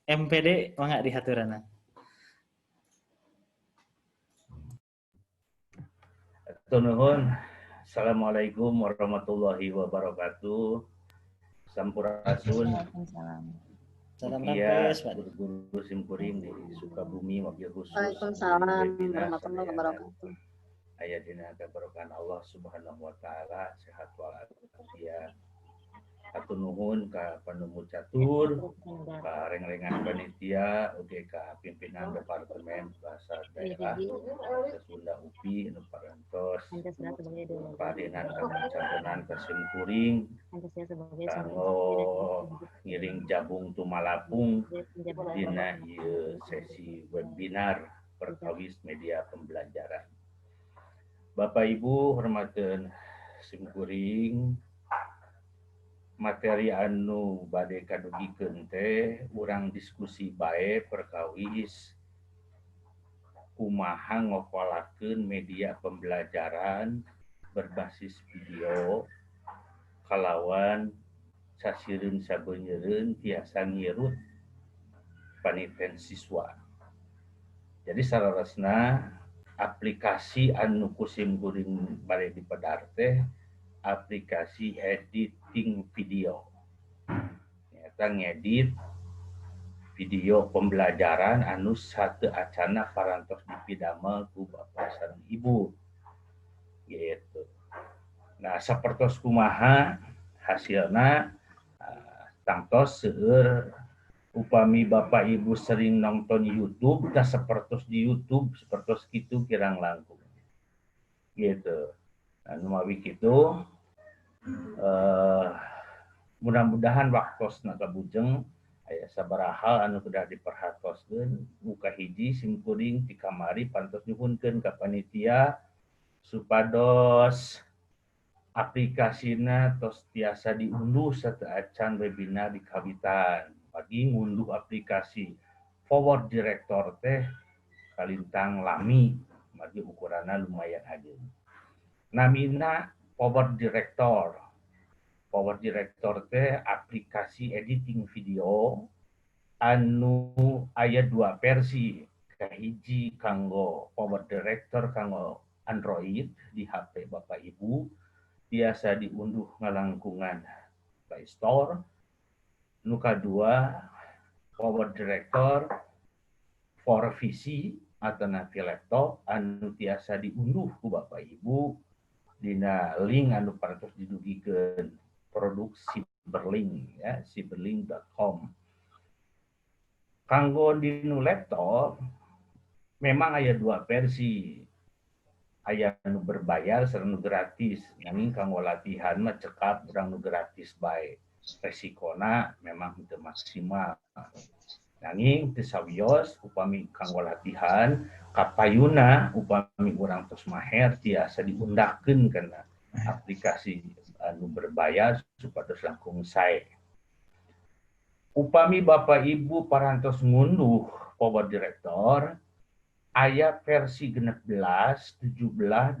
MPD mangga dihaturanan. Nuhun. Assalamualaikum warahmatullahi wabarakatuh. Sampurasun. Waalaikumsalam. Salam Mugia rampes, Pak. Guru-guru simkuring di Sukabumi wabil khusus. Waalaikumsalam Webinar warahmatullahi sadayana. Wabarakatuh. Aya dina kabarokahan Allah Subhanahu wa taala, sehat walafiat. Hatur nuhun ka panemu catur, ka rengrengan panitia, oge ka pimpinan Departemen Bahasa Daerah Bahasa Sunda UPI anu parantos parinan kacantenan ka simkuring kanggo ngiring jabung tumalapung dina ieu sesi webinar perkawis media pembelajaran. Bapak Ibu hormateun simkuring, materi anu bade kadugikeun teh urang diskusi bae perkawis kumaha ngokolakeun media pembelajaran berbasis video kalawan sasireun sabeunyereun tiasa ngirut paniten siswa. Jadi saleresna aplikasi anu ku simkuring bade dipedar teh aplikasi editing video. Nyata ngedit video pembelajaran anu sateuacanna parantos dipidamel ku bapak sareng ibu. Gitu. Nah, sapertos kumaha hasilna, tangtos seueur upami bapak ibu sering nonton YouTube, tah sapertos di YouTube sapertos kitu kirang langkung. Gitu. Nah, numawi kitu mudah-mudahan waktosna kabujeng aya sabaraha hal anu kedah diperhatoskeun. Muka hiji, simkuring ti kamari pantos nyuhunkeun ka panitia supados aplikasina tos tiasa diunduh sateuacan webinar di kawitan. Pagi ngunduh aplikasi Power Director teh kalintang lami, margi ukuranna lumayan ageng. Namina Power Director. Power Director teh aplikasi editing video anu aya dua versi, kahiji kanggo Power Director kanggo Android di HP Bapak Ibu biasa diunduh ngalangkungan Play Store. Nu kadua Power Director for PC atau napi laptop anu tiasa diunduh ku Bapak Ibu dina link anu parantos didugikeun produk Cyberlink ya, cyberlink.com. Kanggo dinu laptop memang aya dua versi, aya nu berbayar sareng nu gratis. Nanging kanggo latihan mah cekap urang nu gratis bae, resikona memang teu maksimal. Nanging teu sawios upami kanggo latihan, kapayuna upami urang tos maher tiasa diundahkeun kana aplikasi anu berbayar supados langkung sae. Upami Bapak Ibu parantos ngunduh Power Director aya versi 16, 17, 18,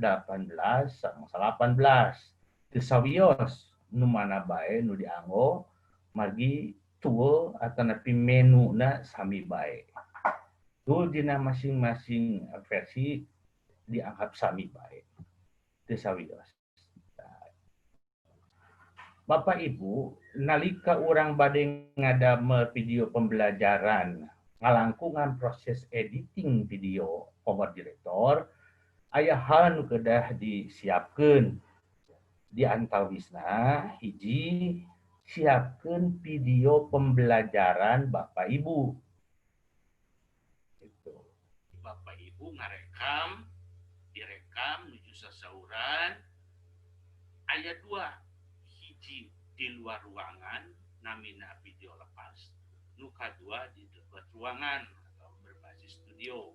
sareng 18. Teu sawios nu mana bae nu dianggo, margi tool atanapi menuna sami bae. Tool dina masing-masing versi dianggap sami bae. Teu sawios. Bapak Ibu, nalika urang bade ngadamel video pembelajaran ngalangkungan proses editing video Power Director, aya hal nu kedah disiapkeun. Di antawisna hiji, siapkeun video pembelajaran Bapak Ibu. Itu. Bapak Ibu ngarekam, direkam nuju sasauran, aya dua, hiji di luar ruangan namina video lepas, nu kadua di dekat ruangan atau berbasis studio.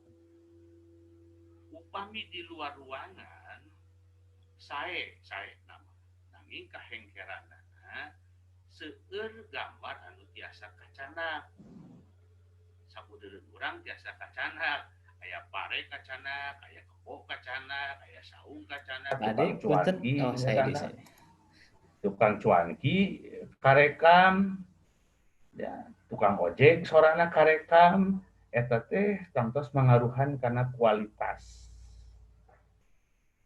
Upami di luar ruangan sae sae nama, nanging kahengkeranana seueur gambar anu tiasa kacandak. Sabudeureun urang tiasa kacandak, aya pare kacandak, aya kebo kacandak, aya saung kacandak. Ade, Tukang punten. cuanki, Oh, saya di misalnya. Saya. Tukang cuanki karekam ya. Tukang ojek sorana karekam, eta teh tangtos mangaruhan kana kualitas.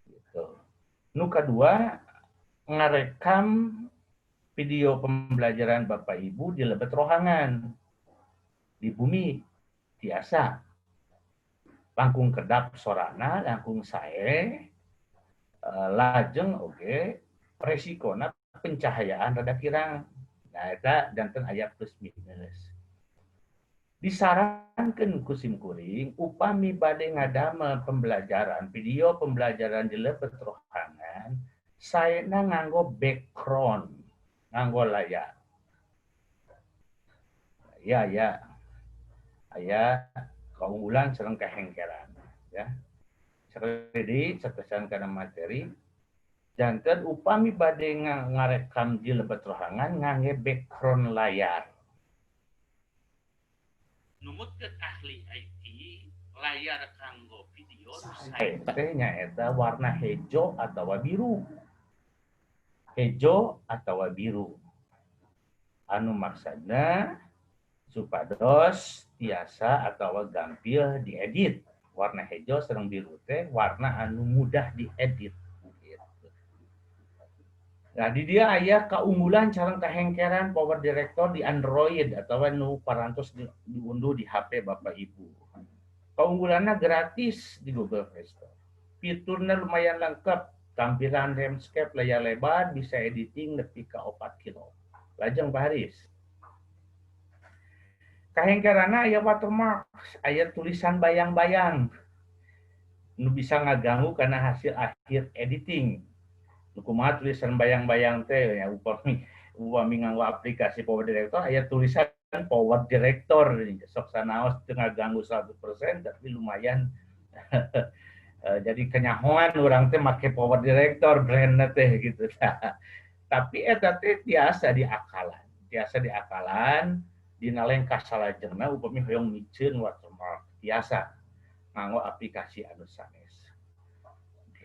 Gitu. Nu kadua, ngarekam video pembelajaran Bapak Ibu di lebet rohangan di bumi tiasa langkung kedap sorana, langkung sae, lajeng oge resikona pencahayaan rada kirang. Nah, eta janten aya plus minus. Disarankan ku simkuring, upami bade ngadamel pembelajaran, video pembelajaran di lebet rohangan, saena nganggo background, nganggo layar. Ya, ya. Aya keunggulan sareng kahengkeran, ya. Sekali deui satesan kana materi, janten upami bade ngarekam di lebet rohangan ngangge background layar. Numutkeun ahli IT, layar kanggo video sae teh nyaeta warna hejo atawa biru. Hejo atawa biru. Anu maksudna supados tiasa atau gampil diedit. Warna hejo sareng biru teh warna anu mudah diedit. Gitu. Nah, di dieu aya keunggulan sareng kahengkeran Power Director di Android atau nu parantos diunduh di HP Bapak Ibu. Keunggulannya gratis di Google Play Store. Fiturnya lumayan lengkap, tampilan landscape layar lebar, bisa editing nepi ka 4 kilo. Lajeng, Pak Haris. Kahengkeranna aya watermark, aya tulisan bayang-bayang nu bisa ngaganggu karena hasil akhir editing. Nu kumaha tulisan bayang-bayang teh ya, upami upami nganggo aplikasi Power Director aya tulisan Power Director, sok sanaos teu ngaganggu 100%, tapi lumayan jadi kenyahoan urang teh make Power Director brandna teh gitu. Tapi eta teh tiasa diakalan, tiasa diakalan dina lengkah salajengna. Upami hoyong miceun watermark, tiasa nganggo aplikasi anu sanes.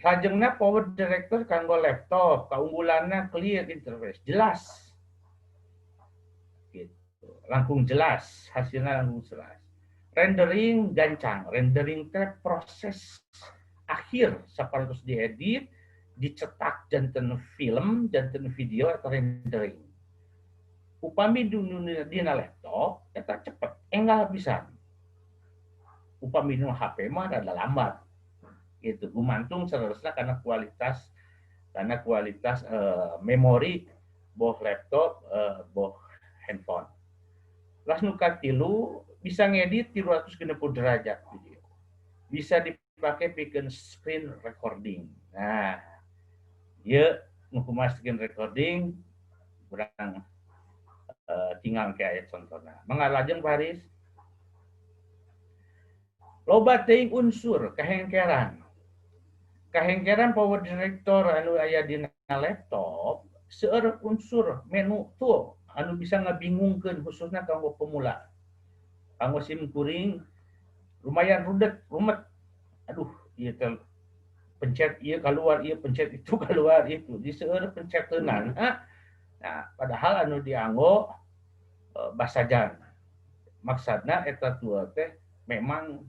Lajengna, Power Director kanggo laptop, keunggulannya clear interface, jelas. Gitu. Langkung jelas, hasilnya langkung jelas. Rendering gancang, rendering teh proses akhir saparantos diedit, dicetak janten film, janten video atau rendering. Upami dina laptop eta cepet, enggal pisan. Upami nu HP mah rada lambat gitu, gumantung seterusnya karena kualitas memori boh laptop, boh handphone. Las nu katilu, bisa ngedit 360 derajat video, bisa dipakai pikeun screen recording. Nah, ieu nu kumaha screen recording, kurang tinggal ke ayat contohna. Mangga lajeng, Pak Haris. Loba teuing unsur kahengkeran. Kahengkeran Power Director anu aya dina laptop, seueur unsur menu tuh anu bisa ngabingungkeun, khususnya kanggo pemula. Kanggo sim kuring lumayan rudet, rumet. Aduh, ieu teh pencet ieu keluar ieu, pencet itu keluar itu. Di seueur penceteunana. Nah, padahal anu dianggo basajan. Maksudna eta tool teh memang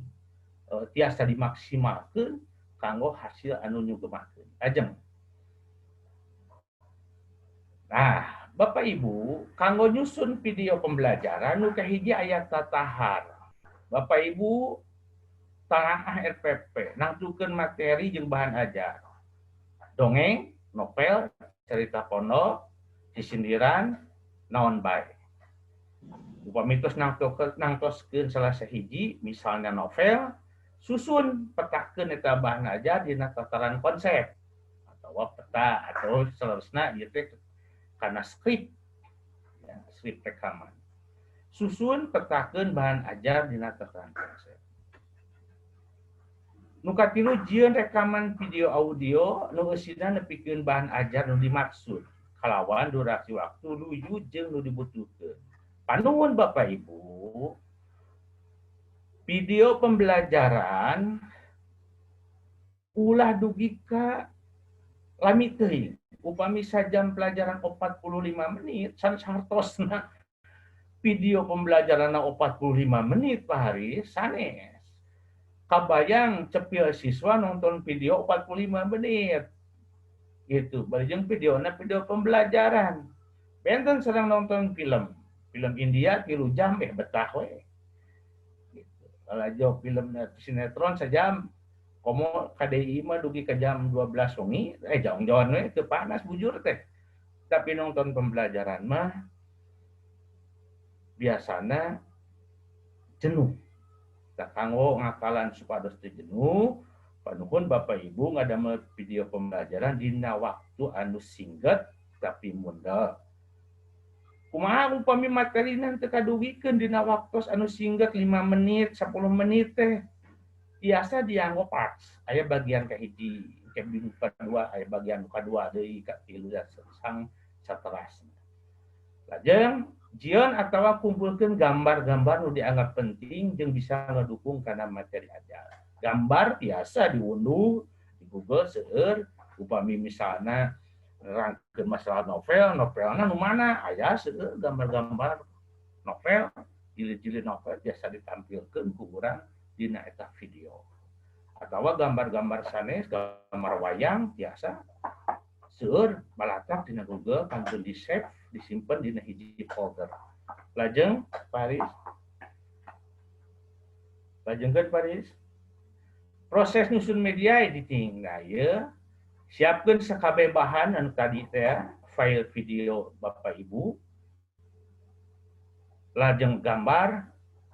tiasa dimaksimalkeun kanggo hasil anu nyugemakeun. Lajeng. Nah, Bapak Ibu, kanggo nyusun video pembelajaran, nu kahiji aya tatahar. Bapak Ibu tengah RPP, nangtukeun materi jeung bahan ajar. Dongeng, novel, cerita pondok, sisindiran, naon bae. Upami tos nangtoskeun salah sahiji, misalnya novel, susun, petakeun eta bahan ajar dina tataran konsep atau peta atau seterusnya ieu teh karena skrip ya, skrip rekaman. Susun, petakeun bahan ajar dina tataran konsep. Nu katilu, jieun rekaman video audio nu eusina nepikeun bahan ajar nu dimaksud kalawan durasi waktu luyu jeung nu dibutuhkeun. Panuhun Bapak Ibu, video pembelajaran ulah dugi ka lami teuing. Upami sajam pelajaran 45 menit, sanes hartosna Video pembelajaran 45 menit Pak Haris sanes. Kabayang cepil siswa nonton video 45 menit. Gitu, bari jeung videona video pembelajaran. Benten sedang nonton film. Film India 3 jam betah we. Gitu. Kalau film sinetron sejam, komo KDI mah dugi ke jam 12 wengi, jauh-jauhan we teu panas bujur teh. Tapi nonton pembelajaran mah biasana jenuh. Tah kanggo ngakalan supados teu jenuh, panuhun Bapak Ibu ngadamel video pembelajaran dina waktu anu singget tapi mundel. Kumaha upami materina teu kadugikeun dina waktos anu singget 5 menit, 10 menit teh. Biasa dianggo parts, aya bagian kahiji, ke kadua, aya bagian kadua deui, katilu sang saterasna. Lajeng jieun atawa kumpulkeun gambar-gambar nu dianggap penting jeung bisa ngadukung kana materi ajar. Gambar biasa diunduh di Google seueur, upami misalna nerangkeun masalah novel, novelna nu mana aya seueur gambar-gambar novel, jilid-jilid novel biasa ditampilkeun ku urang dina eta video. Atawa gambar-gambar sanes, gambar wayang biasa seueur balatak dina Google kantun di-save, disimpen dina hiji folder. Lajeng Paris. Lajengkeun Paris. Proses nyusun media editing. Nah, ieu siapkeun sakabeh bahan anu tadi teh, file video Bapak Ibu, lajeng gambar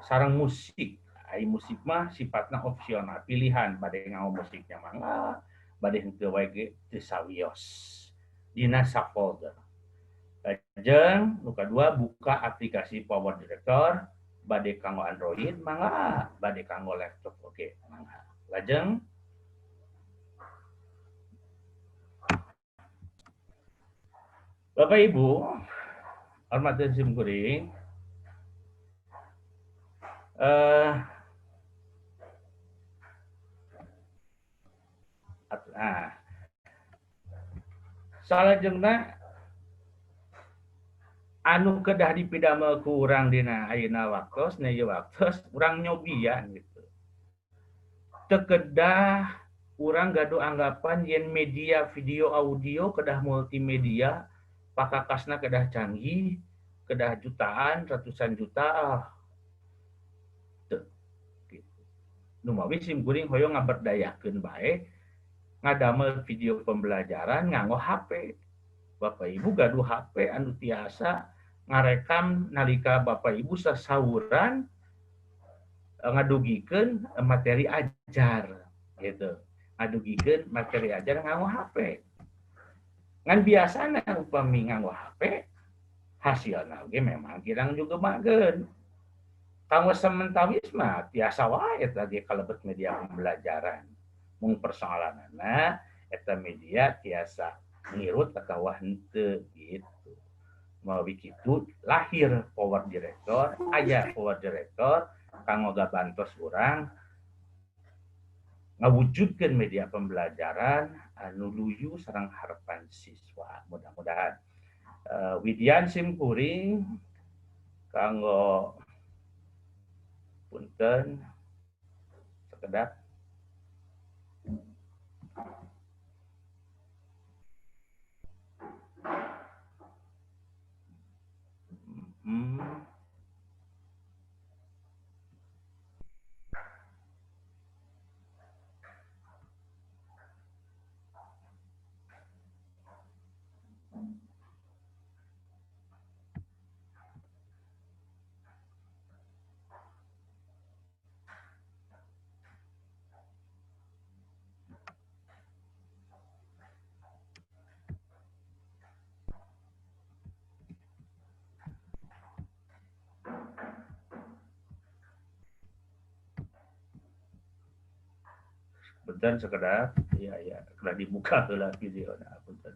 sareng musik. Ai musik mah sifatna opsional, pilihan bade nganggo musiknya mangga, bade henteu wae ge teu sawios. Dina safolder. Lajeng nu kadua buka aplikasi Power Director, bade kanggo Android mangga, bade kanggo laptop oge mangga. Lajeng Bapak Ibu, hormat dan sim kuring. Nah, salajengna anu kedah dipidamel ku urang dina ayeuna waktos, na ieu waktos urang nyobian gitu. Teu kedah urang gaduh anggapan yen media video audio kedah multimedia, pakakasna kedah canggih, kedah jutaan, ratusan juta. Teu gitu. Numawi sim kuring hoyong ngaberdayakeun bae ngadamel video pembelajaran nganggo HP. Bapak Ibu gaduh HP anu tiasa ngarekam nalika Bapak Ibu sasawuran ngadugikeun materi ajar gitu. Ngadugikeun materi ajar nganggo HP. Ngan biasana upami nganggo HP hasilna oge memang kirang juga mageun. Kanggo samentawis mah tiasa wae eta ge kalebet media pembelajaran. Mung persoalanana eta media tiasa ngirut atawa henteu gitu. Mawi kitu lahir Power Director, aya Power Director kanggo gabantos urang ngawujudkeun media pembelajaran anu luyu sareng harapan siswa. Mudah-mudahan widian sim kuring kanggo punten sekedap. Punten sekedar, ya ya, kena dibuka heula videona, punten.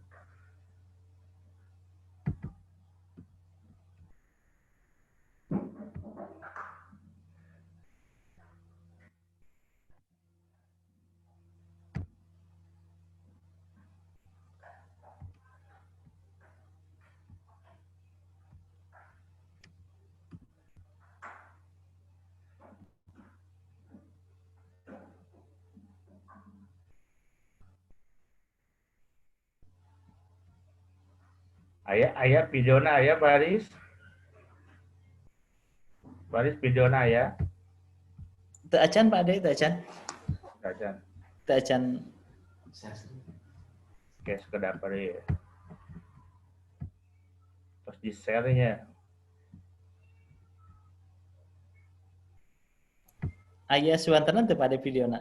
Aya aya videona aya Baris. Baris videona aya. Teu acan Pak Ade, teu acan. Teu acan. Teu acan. Oke, sekedar ya. Terus di share-nya. Aya suantenan teu Pak Ade videona?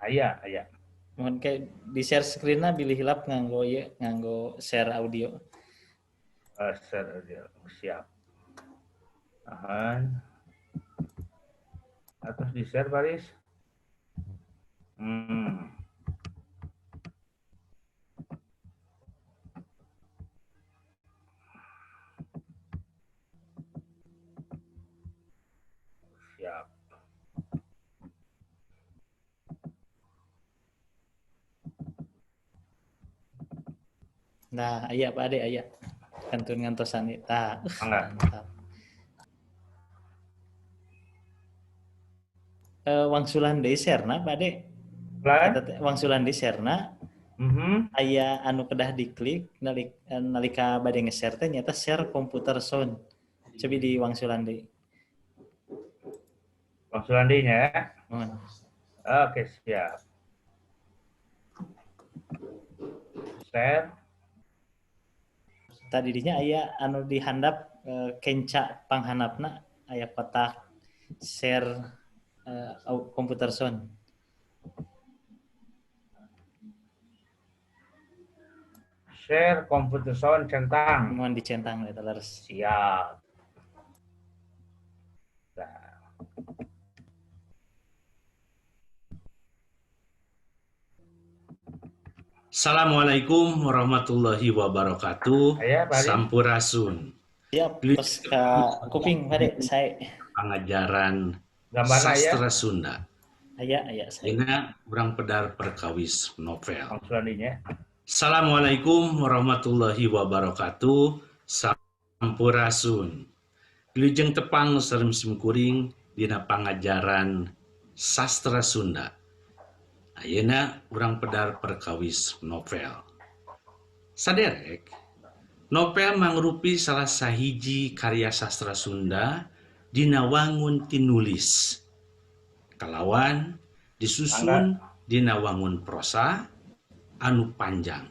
Aya, aya. Mohon kayak di share screen-na bilih hilap nganggo ieu, nganggo share audio. Share audio, siap. Tahan. Atau di share Baris. Siap. Nah, aya Pak Ade, aya. Kantun ngantosan ieu. Tah, mantap. Wangsulan deui share-na Pak Ade. Wangsulan deui share-na. Aya anu kedah diklik nalika bade nge-share teh nyata share komputer sound. Cobi di wangsulan deui. Wangsulan deui nya ya. Oke, siap. Share. Tadi dinya aya anu dihandap kenca panghandapna aya kotak share komputer sound. Share komputer sound centang. Mohon dicentang eta leres. Siap. Nah. Assalamualaikum warahmatullahi wabarakatuh. Sampurasun. Siap, terus ke kuping Pak Ade, saya pengajaran sastra Sunda. Aya, aya, saya. Dina urang pedar perkawis novel. Assalamualaikum warahmatullahi wabarakatuh. Sampurasun. Wilujeng tepang sareng simkuring dina pangajaran sastra Sunda. Ayeuna urang pedar perkawis novel. Saderek, novel mangrupi salah sahiji karya sastra Sunda dina wangun tinulis. Kalawan disusun dina wangun prosa anu panjang.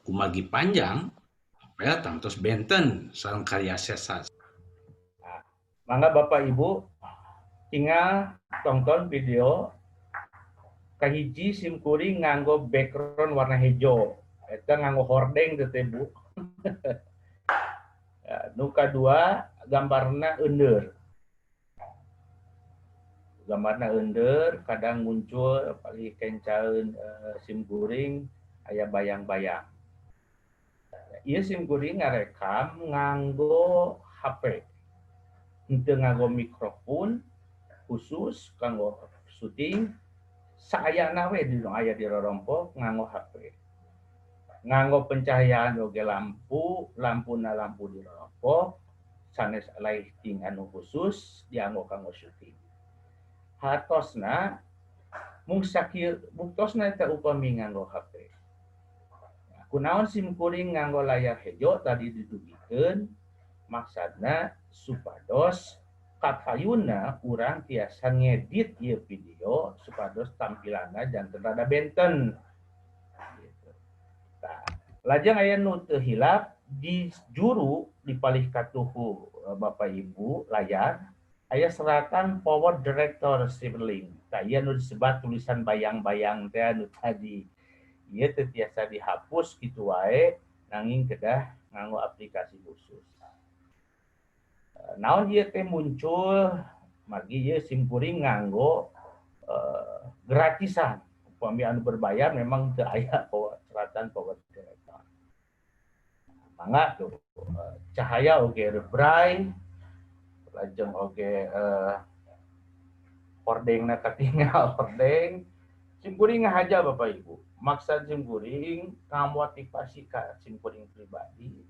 Kumagi panjang, novel tangtos benten sareng karya sastra. Mangga Bapak Ibu tinggal tonton video kahiji simkuring nganggo background warna hijau. Eta nganggo hordeng teh Bu. Ya, nu kadua gambarna eundeur. Gambarna eundeur kadang muncul paling kencaeun simkuring aya bayang-bayang. Ieu simkuring ngarekam nganggo HP. Henteu nganggo mikrofon khusus kanggo syuting. Saayana we di aya di rorompok nganggo HP. Nganggo pencahayaan oge lampu, lampuna lampu di rorompok, sanes lighting anu khusus dianggo kanggo syuting. Hatosna mung sakieu buktosna eta upami nganggo HP. Kunaon simkuring nganggo layar hejo tadi didugikeun maksadna supados katayuna urang tiasa ngedit ieu video supados tampilanna janten rada benten. Gitu. Tah, lajeng aya nu teu hilap di juru di palih katuhu Bapak Ibu layar aya seratan Power Director Sibling. Tah ieu nu disebat tulisan bayang-bayang teh anu tadi. Ieu teu tiasa dihapus kitu wae nanging kedah nganggo aplikasi khusus. Naon ieu teh muncul margi ieu simkuring nganggo gratisan. Upami anu berbayar memang teu aya seratan Power Director. Mangga tuh cahaya oge rebrai lajeng oge hordengna katingal hordeng. Simkuring ngahaja Bapak Ibu. Maksad simkuring ngamotivasi ka simkuring pribadi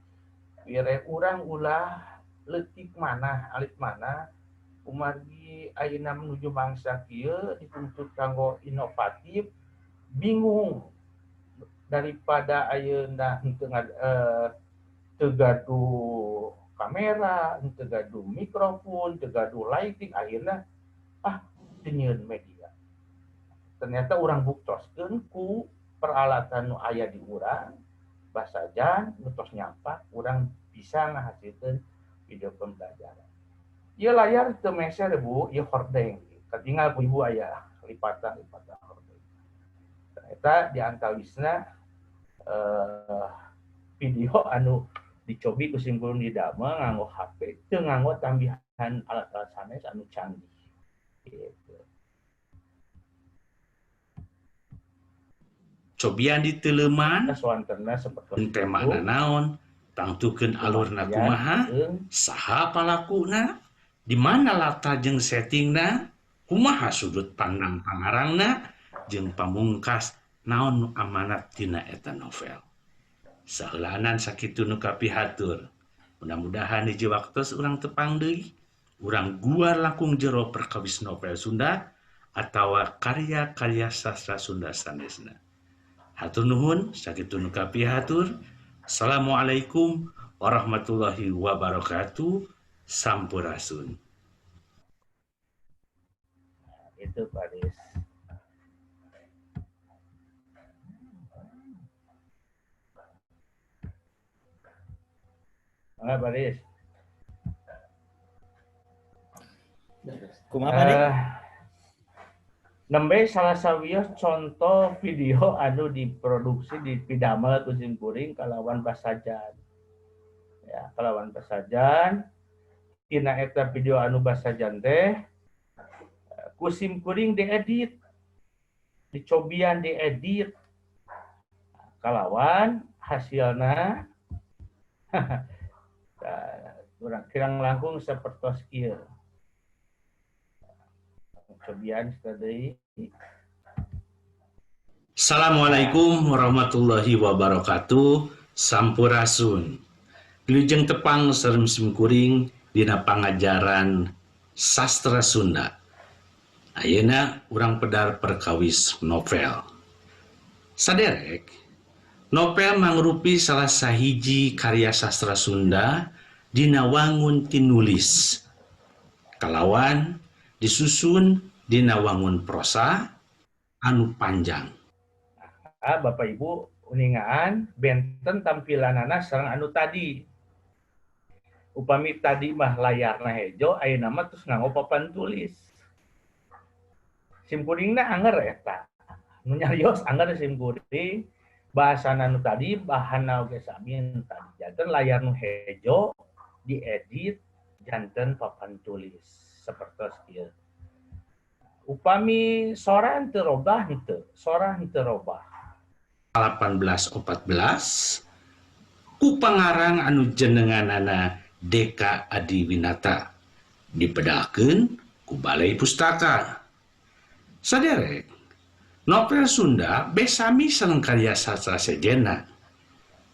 wire urang ulah leutik mana alit mana kumargi ayeuna menuju mangsa kieu dituntut kanggo inovatif bingung daripada ayeuna henteu Teu gaduh kamera, teu gaduh mikrofon, teu gaduh lighting, akhirna teu nyieun media. Ternyata urang buktoskeun ku peralatan nu aya di urang, basajan nu tos nyampak, urang bisa ngahasilkeun video pembelajaran. Ieu layar teu meser Bu, ieu hordeng. Katinggal ku ibu aya lipatan-lipatan hordeng. Eta di antawisna video anu dicobi ku simkuring didamel nganggo HP, teu nganggo tambihan alat-alat sanes anu canggih. Gitu. Cobian diteleuman temana naon, tangtukeun alurna kumaha, saha palakuna, di mana latar jeung settingna, kumaha sudut pandang pangarangna, jeung pamungkas naon nu amanat tina eta novel. Saheulaanan sakitu nu kapihatur. Mudah-mudahan hiji waktos urang tepang deui, urang guar langkung jero perkawis novel Sunda atawa karya-karya sastra Sunda sanesna. Hatur nuhun, sakitu nu kapihatur. Assalamualaikum warahmatullahi wabarakatuh. Sampurasun. Itu Pak Des. Enggak, Pak Des. Kumaha, Pak Des? Nembe salah sawios contoh video anu diproduksi di pidamel ku simkuring kalawan basajan. Ya, kalawan basajan. Tina eta video anu basajan teh ku simkuring diedit. Dicobian diedit. Kalawan hasilna kurang kirang langkung sapertos kieu. Cobian tadi. Assalamualaikum warahmatullahi wabarakatuh. Sampurasun. Wilujeng tepang sareng simkuring dina pangajaran sastra Sunda. Ayeuna urang pedar perkawis novel. Saderek, novel mangrupi salah sahiji karya sastra Sunda dina wangun tinulis. Kalawan disusun dina wangun prosa anu panjang. Nah, Bapak Ibu uningaan benten tampilanana sareng anu tadi. Upami tadi mah layarna hejo, ayeuna mah terus nganggo papan tulis. Simkuringna anger eta. Nu nyarios anger simkuring, bahasana nu tadi bahanna oge sami nu tadi. Janten layar nu hejo diedit janten papan tulis sapertos ieu. Upami sora henteu robah henteu, sora henteu robah. 1814 ku pangarang anu jenenganana Deka Adiwinata dipedalkeun ku Balai Pustaka. Saderek, novel Sunda besami sareng karya sastra sejenna.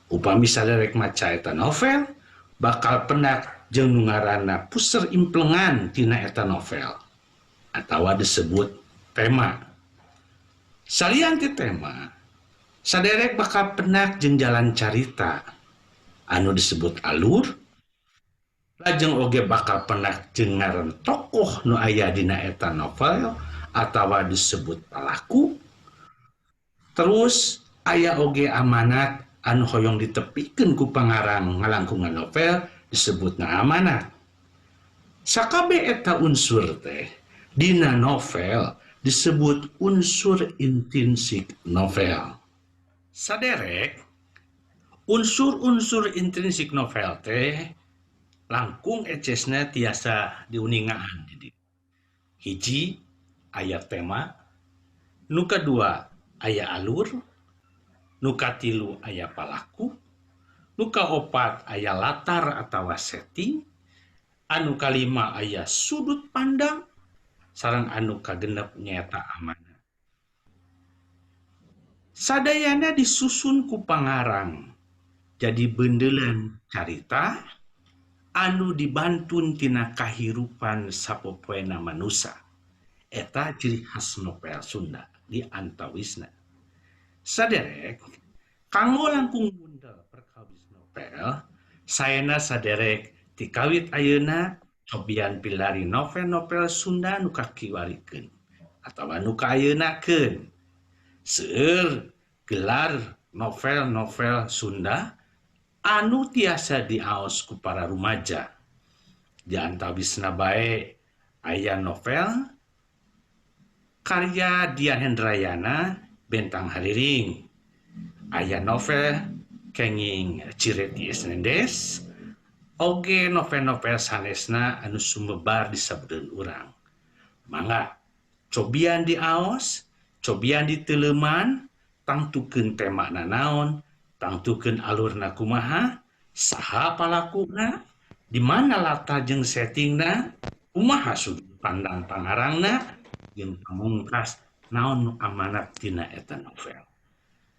Upami saderek maca eta novel, bakal pendak jeung nu ngaranna puser implengan tina eta novel atawa disebut tema. Salian ti tema, saderek bakal pendak jeung jalan carita anu disebut alur, lajeng oge bakal pendak jeung ngaran tokoh nu aya dina eta novel atawa disebut palaku. Terus aya oge amanat anu hoyong ditepikeun ku pangarang ngalangkungan novel disebutna amanat. Sakabeh eta unsur teh dina novel disebut unsur intrinsik novel. Saderek, unsur-unsur intrinsik novel teh langkung ecesna tiasa diuningaan. Hiji aya tema, nu kadua aya alur, nu katilu aya palaku, nu kaopat aya latar atawa setting, anu kalima aya sudut pandang, sareng anu kagenep nyaeta amanat. Sadayana disusun ku pangarang jadi bendelan carita anu dibantun tina kahirupan sapopoena manusa. Eta ciri khas novel Sunda di antawisna. Saderek, kanggo langkung bundel perkawis novel, Saena saderek tikawit ayeuna cobian pilari novel-novel Sunda nu kakiwarikeun atawa nu kaayeunakeun. Seueur gelar novel-novel Sunda anu tiasa diaos ku para rumaja. Di antawisna bae aya novel karya Dian Hendrayana Bentang Hariring, aya novel kenging Cireti Esnendes, oge novel-novel sanesna anu sumebar di sabedeun urang. Mangga cobian diaos, cobian diteuleuman, tangtukeun temana naon, tangtukeun alurna kumaha, saha palakuna, di mana latar jeung settingna, kumaha sudut pandang pangarangna, jeung pamungkas naon nu amanat tina eta novel.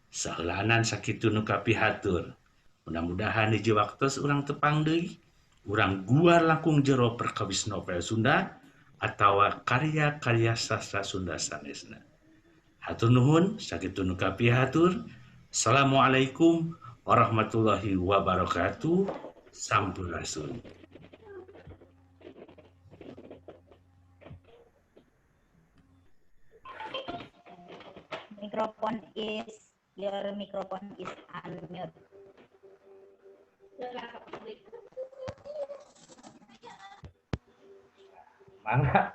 Saheulaanan sakitu nu kapihatur. Mudah-mudahan hiji waktos urang tepang deui, urang guar langkung jero perkawis novel Sunda atawa karya-karya sastra Sunda sanesna. Hatur nuhun, sakitu nu kapihatur. Assalamualaikum warahmatullahi wabarakatuh. Sampurasun. Microphone is your microphone is unmute. Mangga.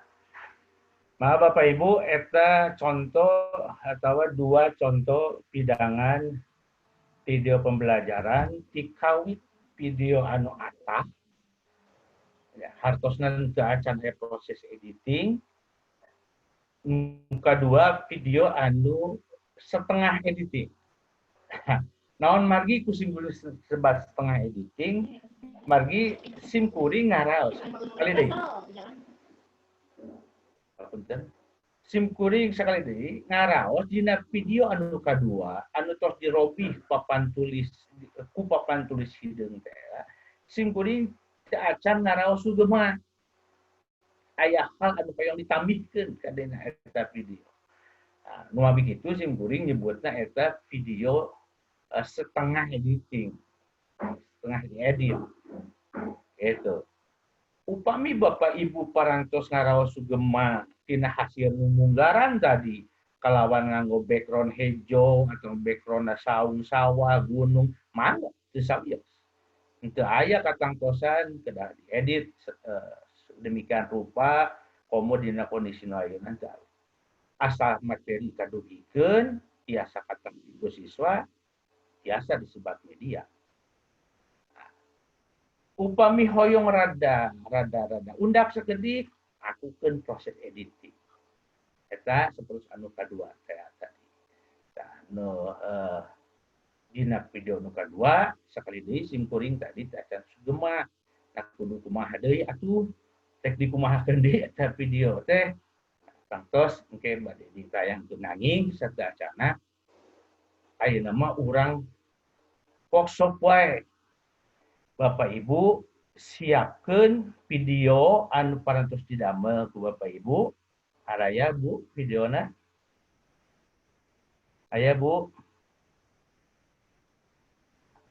Maka Bapak Ibu, eta contoh atau dua contoh pidangan video pembelajaran tikawit video anu atah ya, hartosna teu acan aya proses editing. Kedua video anu setengah editing. Naon margi ku sim sebat setengah editing, margi sim kuring ngaraos sekali deui. Punten. Sim kuring sekali deui ngaraos dina video anu kadua anu tos dirobih papan tulis ku papan tulis hideung teh. Sim kuring teu acan ngaraos sugema. Aya hal anu hoyong ditambihkeun ka dina eta video. Nah, nu kitu sim kuring nyebutna eta video setengah editing, setengah diedit. Gitu. Upami Bapak Ibu parantos ngaraos sugema tina hasil munggaran tadi kalawan nganggo background hejo atau background saung sawah gunung mangga teu sawios. Henteu aya katangtosan kedah diedit demikian rupa komo dina kondisi nu ayeuna teu aya. Asal materi kadugikeun tiasa katampi ku siswa tiasa disebat media. Upami hoyong rada undak sakedik lakukan proses editing. Eta seperti anu kadua teh tadi. Tah nu dina video nu kadua sakali deui sim kuring tadi teh acan sugema. Nah kudu kumaha deui atuh rek dikumahakeun deui eta video teh. Tangtos engke bade ditayangkeun nanging sateuacana ayeuna mah urang workshop wae. Bapak Ibu siapkeun video anu parantos didamel ku Bapak Ibu. Araya Bu videona. Aya Bu.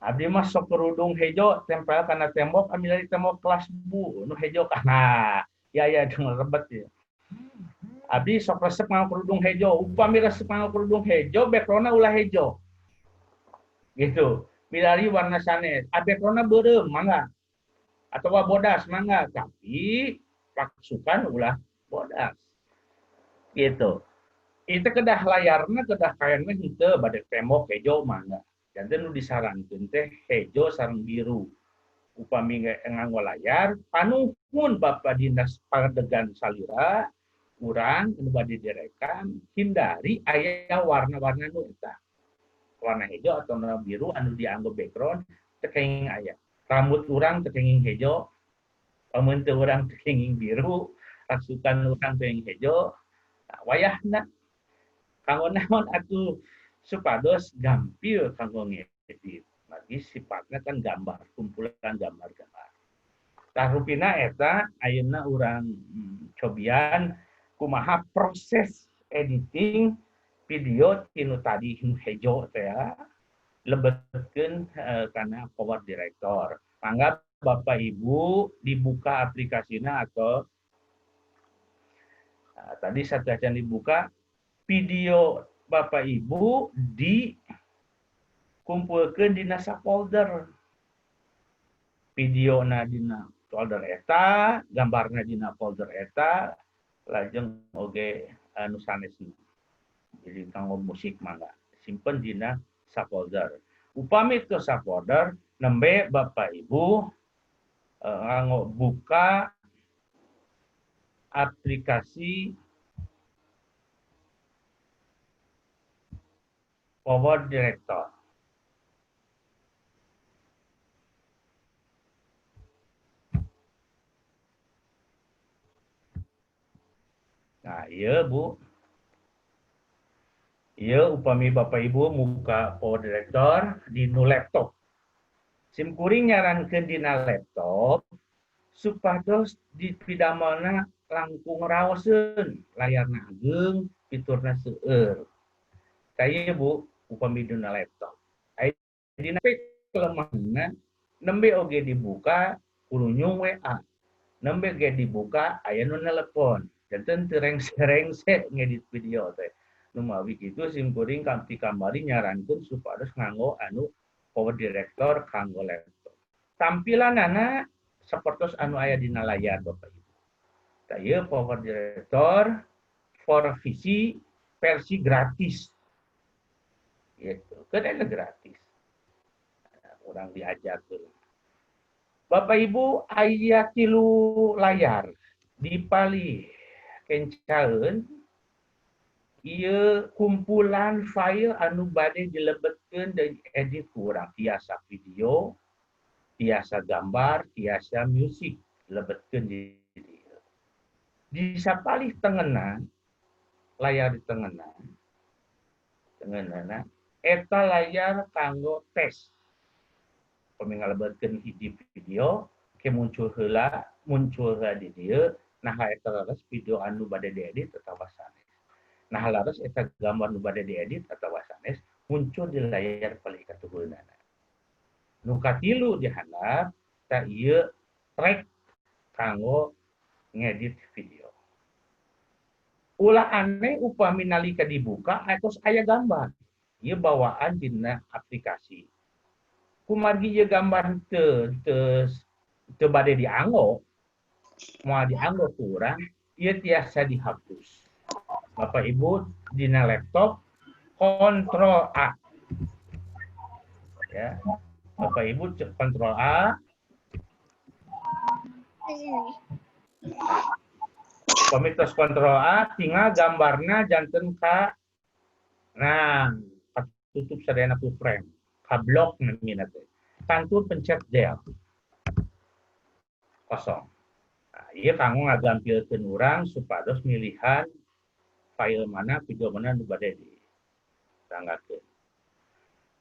Abdi mah sok kerudung hejo tempel kana tembok ambil dari tembok kelas Bu nu hejo kana. Ya ya dong rebet ya. Abdi sok resep nganggo kerudung hejo. Upami resep nganggo kerudung hejo backgroundna ulah hejo. Gitu. Milari warna sanes, backgroundna beureum mangga. Atau bodas mangga, tapi paksukan ulah bodas. Gitu. Itu kedah layarna kedah kayanna henteu bade tembok hejo mangga. Janten nu disarankeun teh hejo sareng biru. Upami nganggo layar, panuhun Bapak Dinas Padegan salira urang anu bade direkam hindari aya warna-warna nu eta. Warna hijau atau warna biru anu dianggo background teu kenging aya. Rambut urang teu kenging hejo, pamun teu urang teu kenging biru, rasukan urang teu kenging hejo. Nah, wayahna kanggo naon atuh supados gampil kanggo ngedit. Margi sifatna kan gambar, kumpulan gambar-gambar. Tah rupina eta ayeuna urang cobian kumaha proses editing video tinu tadi nu hejo teh lebetkeun kana Power Director. Mangga Bapak Ibu dibuka aplikasinya atau nah, tadi satu dibuka video Bapak Ibu dikumpulkan di nasa folder. Video na dina folder eta, gambarna dina folder eta, lajeng oge anu sanesna. Jadi kanggo musik mangga simpen dina folder. Upami ke folder nembe Bapak Ibu nganggo buka aplikasi Power Director. Nah, iya Bu. Iya upami Bapak Ibu muka Power Director di nu laptop. Sim kuring nyarankeun dina laptop supados dipidamelna langkung raoseun, layarna ageng, fiturna seueur. Kaya Bu, upami dina laptop. Aya dina kelemahanna nembe oge dibuka kurunyung WA. Nembe ge dibuka aya nu nelepon. Janten teu rengse-rengse ngedit video teh. Numawi kitu sim kuring kanti kamari nyarankeun supados nganggo anu Power Director kanggo laptop. Tampilanana sapertos anu aya dina layar Bapak Ibu. Tah ieu Power Director for PC versi gratis. Gitu. Kan eta gratis. Urang diajar heula. Bapak Ibu aya 3 layar di palih kencaeun ieu kumpulan file anu bade dilebetkeun dan edit ku urang, tiasa video, tiasa gambar, tiasa musik dilebetkeun di dieu. Di sapalih tengenan, layar di tengenan, tengenana eta layar kanggo tes. Upami ngalebetkeun hiji video, ke muncul heula, muncul heula di dieu, nah eta leres video anu bade diedit atawa sanes. Nah leres eta gambar nu bade diedit atawa sanes muncul di layar palih katuhunana. Nu katilu di handap ta ieu track kanggo ngedit video. Ulah aneh upami nalika dibuka atos aya gambar. Ieu bawaan dina aplikasi. Kumargi ieu gambar teu bade dianggo, moal dianggo ku urang, ieu tiasa dihapus. Bapak Ibu dina laptop kontrol A. Ya. Bapak Ibu kontrol A. Komitos kontrol A tinggal gambarna janten ka nah tutup sadayana ku frame. Ka blok namina teh. Kantun pencet del. Kosong. Nah, ieu kanggo ngagampilkeun urang supados milihan file mana, video mana nu bade ditanggakeun.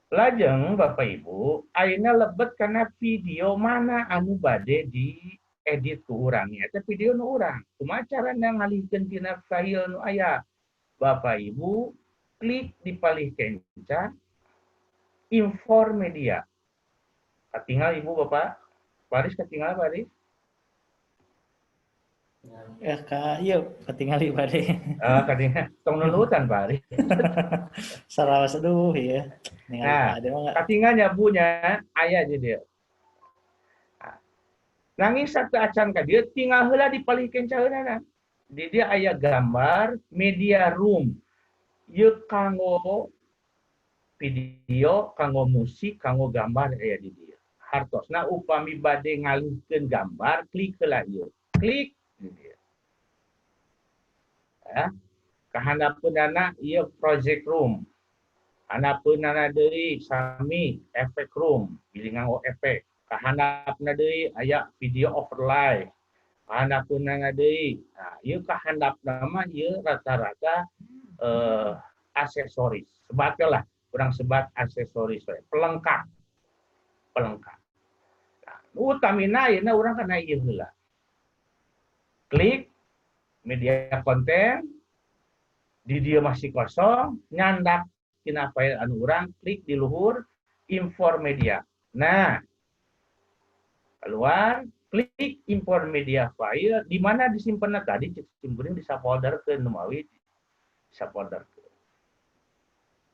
Lajeng Bapak Ibu, ayeuna lebet kana video mana anu bade diedit ku urang. Eta video nu urang. Kumaha carana ngalihkeun tina file nu aya? Bapak Ibu klik di palih kenca import media. Katinggal Ibu Bapak? Baris katinggal Baris? Ya, Kak, iya, ketinggalan Pak. Ah, katinggal. Tong nulutan, Pak. Sarawas aduh ya. Nah, katinggalnya bunya aya aja dia. Nah, nangis satu acan ka dia tinggal heula di palih kencaeunana. Di dia aya gambar media room. Ieu kanggo video, kanggo musik, kanggo gambar aya di dia. Hartosna upami bade ngalihkeun gambar, klik heula ieu. Klik di dia. Ya. Kahandapeunana ieu project room. Handapeunana deui sami efek room, bilih nganggo efek. Kahandapna deui aya video overlay. Kahandapeunana deui. Nah, ieu kahandapna mah ieu rata-rata aksesoris. Sebatnya lah, kurang sebat aksesoris we, pelengkap. Pelengkap. Nah, utamina ayeuna urang kana ieu heula. Klik media konten, di dia masih kosong, nyandak tina file anu urang, klik di luhur import media. Nah, Keluar, klik import media file, di mana disimpannya tadi cek simkuring di folder ke numawi folder ke.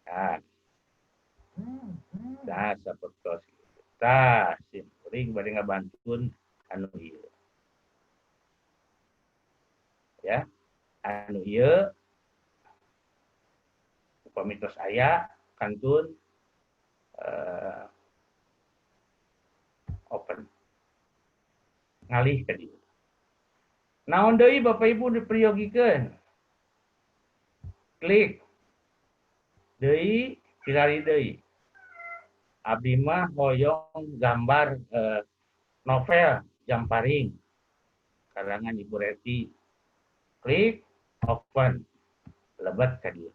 Nah, nah sapertos kitu. Tah simkuring bade ngabantuan anu ieu. Ya, anu ieu upami tos aya kantun open. Ngalih ka dieu. Naon deui Bapak Ibu dipriyogikeun? Klik. Deui, pilari deui. Abdi mah hoyong gambar novel Jamparing karangan Ibu Reti. Klik open. Lebet ka dieu.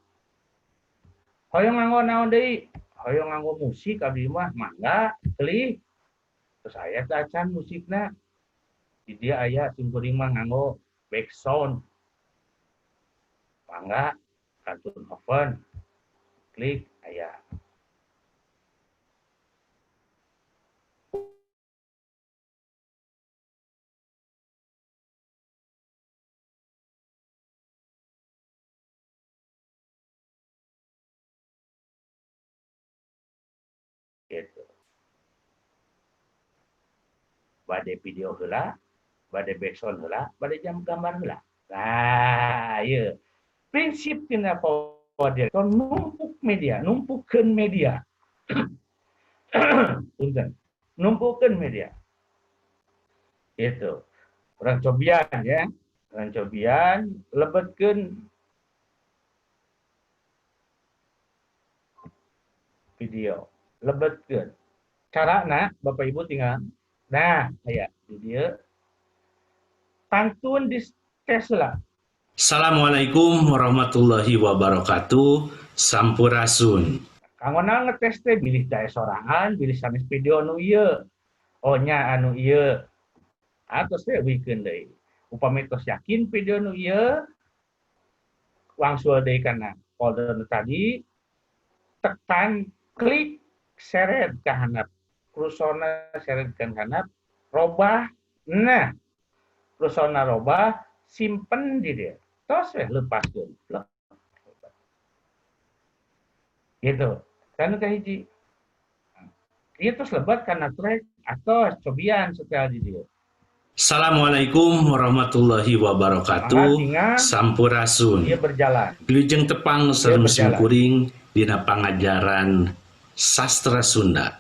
Hoyong nganggo naon deui? Hoyong nganggo musik abdi mah mangga klik. Terus aya teh acan musikna. Di dia aya simkuring mah nganggo back sound. Mangga kantun open. Klik aya. Gitu. Bade video heula, bade backsound heula, bade jam gambar heula. Nah, ieu. Prinsip tina Power Director numpuk media, numpukeun media. Punten. Numpukeun media. Gitu. Urang cobian ya. Urang cobian lebetkeun video. Lebetkeun. Carana Bapak Ibu tinggal nah aya di dieu pantun di tes lah. Assalamualaikum warahmatullahi wabarakatuh. Sampurasun. Kanggo naon ngetes teh bilih dae sorangan, bilih sanes video anu ieu. Oh nya anu ieu. Atos teh wikeun deui. Upami tos yakin video nu ieu wangsul deui kana folder nu tadi, tekan klik seret ka handap, kursona seret ka handap, robah, nah kursona robah, simpen di dia, tos weh lepaskeun, gitu, kan kahiji, ieu tos lebat kana track atau cobian setel di dia. Assalamualaikum warahmatullahi wabarakatuh. Sampurasun. Dia berjalan. Wilujeng tepang sareng simkuring dina pangajaran sastra Sunda.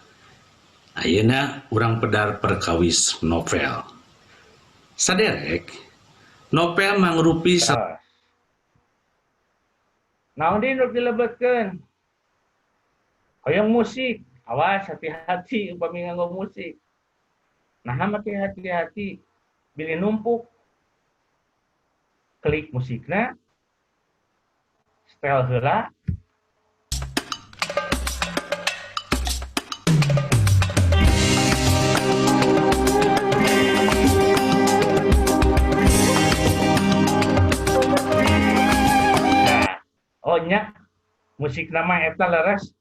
Ayeuna urang pedar perkawis novel. Saderek, novel mangrupi naon deui nu dilebetkeun? Hoyong musik, awas hati-hati upami nganggo musik. Nah, make hati-hati bilih numpuk. Klik musikna, setel heula. Oh nya musik nama eta leres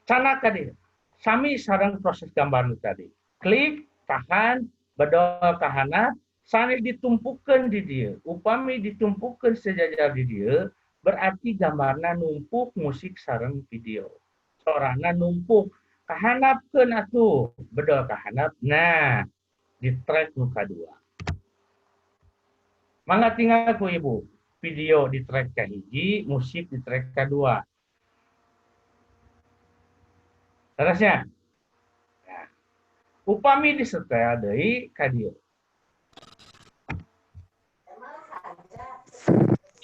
canaka dia sami sareng proses gambar nu tadi. Klik tahan bedol kahanap sanes ditumpukeun di dieu. Upami ditumpukeun sejajar di dieu berarti gambarna numpuk musik sareng video. Sorana numpuk kahanapkeun atuh bedol kahanap. Nah di track nu kadua. Mangga tinggal ku Ibu. Video di track kahiji, musik di track kedua. Terusnya. Nah, upami disetel deui ka dieu.